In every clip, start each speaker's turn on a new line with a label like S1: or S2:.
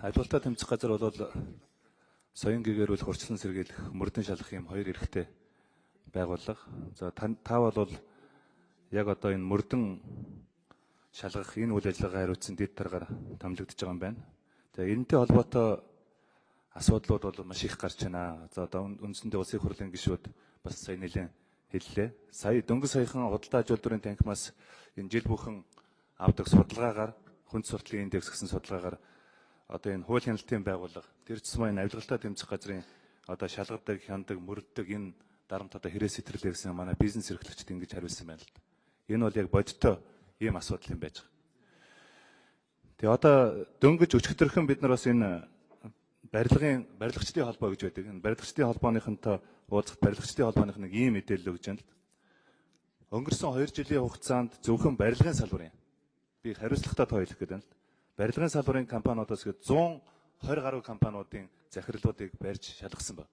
S1: Авилгалтай тэмцэх газар бол соён гэгээрүүлэх, урьдчилан сэргийлэх, мөрдөн шалгах юм хоёр эрхтэй байгууллага. За, та бол яг одоо энэ мөрдөн шалгах энэ үйл ажиллагаа хариуцсан дэд даргаар томилогдож байгаа юм байна. Тэгээ энэтэй холбоотой асуудлууд бол маш их гарч байна. За, одоо үндсэндээ улсын хурлын гишүүд бас сая нэлээд хэллээ. Сая дөнгөж саяхан худалдаа аж үйлдвэрийн танхимаас энэ жил бүхэн авдаг судалгаагаар, хүнд суртлын индекс гэсэн судалгаагаар одоо энэ хууль хяналтын байгууллага, тэр тусмаа энэ авилгалтай тэмцэх газрын одоо шалгадаг, хяндаг, мөрддөг энэ дарамт одоо хэрэг сэтэрлээ гэсэн манай бизнес эрхлэгчид ингэж хариулсан байна л да. Энэ бол яг бодиттой ийм асуудал юм байж байгаа. Тэгээ одоо дөнгөж өчигдөрхөн бид нар бас энэ барилгын барилгачдын холбоо гэж байдаг. Энэ барилгачдын холбооныхонтой уулзахад барилгачдын холбооных нэг ийм мэдээлэл өгч байна л да. Өнгөрсөн 2 жилийн хугацаанд зөвхөн барилгын салбарын, би хариуцлагатай тоо хэлэх гээд байна л да. Барилгын салбарын компаниудаас гээд 120 гаруй компаниудын захирлуудыг барьж шалгасан ба.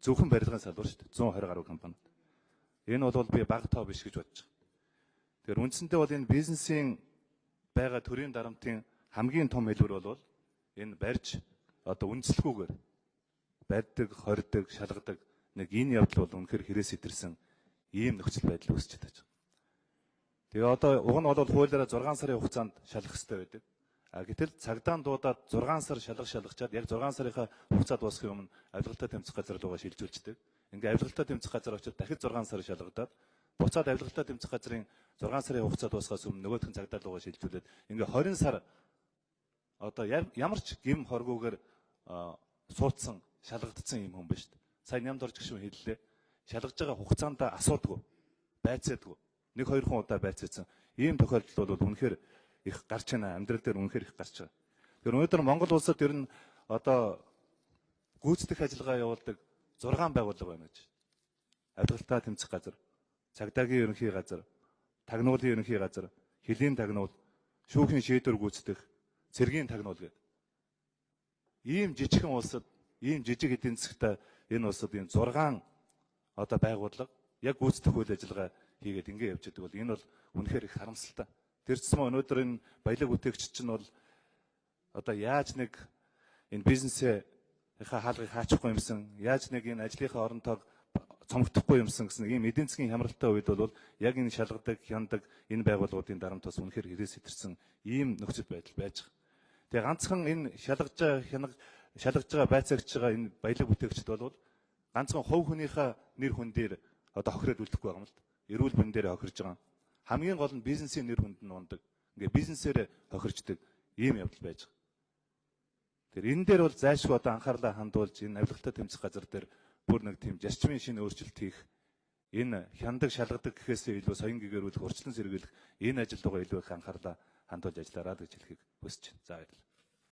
S1: Зөвхөн барилгын салбар шүү дээ. 120 гаруй компаниуд. Энэ бол би бага тоо биш гэж бодож байгаа. Тэгэхээр үндсэндээ бол энэ бизнесийн байгаа төрийн дарамтын хамгийн том хэлбэр бол энэ барьж одоо үндслгүүгээр барьдаг, хордог, шалгадаг нэг энэ явдал бол үнэхээр хэрээс сэтэрсэн ийм нөхцөл байдал үүсч байгаа. Тэгээ одоо уг нь бол хуулиараа 6 сарын хугацаанд шалгах хэрэгтэй байдаг. А гэтэл цагдаа дуудаад 6 сар шалгачаад яг 6 сарынхаа хугацаа дуусахын өмнө авилгалтай тэмцэх газар руугаа шилжүүлждэг. Ингээ авилгалтай тэмцэх газар очиод дахид 6 сар шалгадаад буцаад авилгалтай тэмцэх газрын 6 сарын хугацаа дуусахаас өмнө нөгөөх нь цагдаа руугаа шилжүүлээд ингээ 20 сар одоо ямар ч гим хоргуугаар суудсан, шалгагдсан юм хүн ба шүү дээ. Сая Нямд орж гишүүн хэллээ. Шалгаж байгаа хугацаанд асуудгүй, байцаадгүй. Нэг хоёрхан удаа байцаадсан. Ийм тохиолдол бол үнэхээр их гарч байна. Амьдрал дээр үнэхээр их гарч байгаа. Тэгэхээр өнөөдөр Монгол улсад ер нь одоо гүйцэтгэх ажиллагаа явуулдаг 6 байгууллага байна гэж. Авилгалтай тэмцэх газар, цагдаагийн ерөнхий газар, тагнуулын ерөнхий газар, хөлийн тагнуул, шүүхийн шийдвэр гүйцэтгэх, цэргийн тагнуул гэдэг. Ийм жижигхэн улсад, ийм жижиг эдийн засагтай энэ улсад ийм 6 одоо байгууллага яг гүйцэтгэх үйл ажиллагаа хийгээд ингэ явж байдаг бол энэ бол үнэхээр их харамсалтай. Тэр тусмаа өнөөдөр энэ баялаг бүтээгч чинь бол одоо яаж нэг энэ бизнесээ хаалгыг хаачихгүй юмсан, яаж нэг энэ ажлынхаа оронтойг цомгдохгүй юмсан гэсэн ийм эдийн засгийн хямралтай үед бол яг энэ шалгадаг, хяндаг энэ байгууллагуудын дарамт бас үнэхээр хэрэг сэтэрсэн ийм нөхцөл байдал байж байгаа. Тэгээ ганцхан энэ шалгаж байгаа, хянаг шалгаж байгаа, байцаагч байгаа энэ баялаг бүтээгчд бол ганцхан хувь хүнийхээ нэр хүн дээр одоо хохироод үлдэхгүй байгаа юм л да. Эрүүл мэнд дээр хохирж байгаа. Хамгийн гол нь бизнесийн нэр хүнд нь ундаг. Ингээ бизнесээр хохирчдаг ийм явдал байж байгаа. Тэр энэ дээр бол зайлшгүй одоо анхаарлаа хандуулж энэ авилгалтай тэмцэх газар дээр бүр нэг тийм зарчмын шинэ өөрчлөлт хийх, энэ хяндаг, шалгадаг гэхээсээ илүү соён гэгээрүүлэх, урьдчилан сэргийлэх энэ ажил руугаа илүү их анхаарлаа хандуулж ажиллаарай гэж хэлэхийг хүсэж байна. За, баярлалаа.